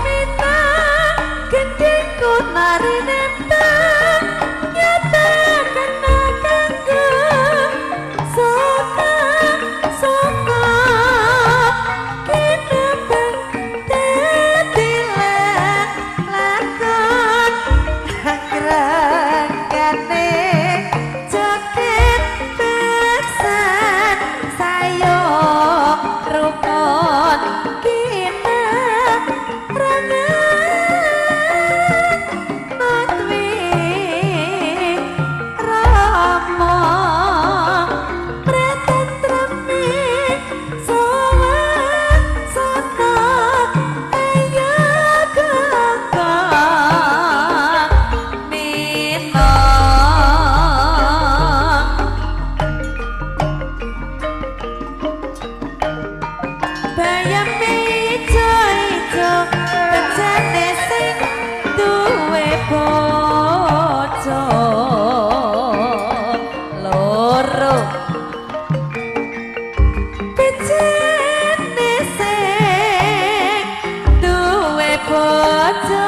Minang gendingku nari nembang nyata kena kanggo soka soka kinebeng dadi lakon anggrengane joget beksan sayo rukun kineprangan nutwi rama pretentremi sowan saka ayo gangga mino. Bayam ijo ijo bejane sing duwe bojo loro, bejane sing duwe bojo.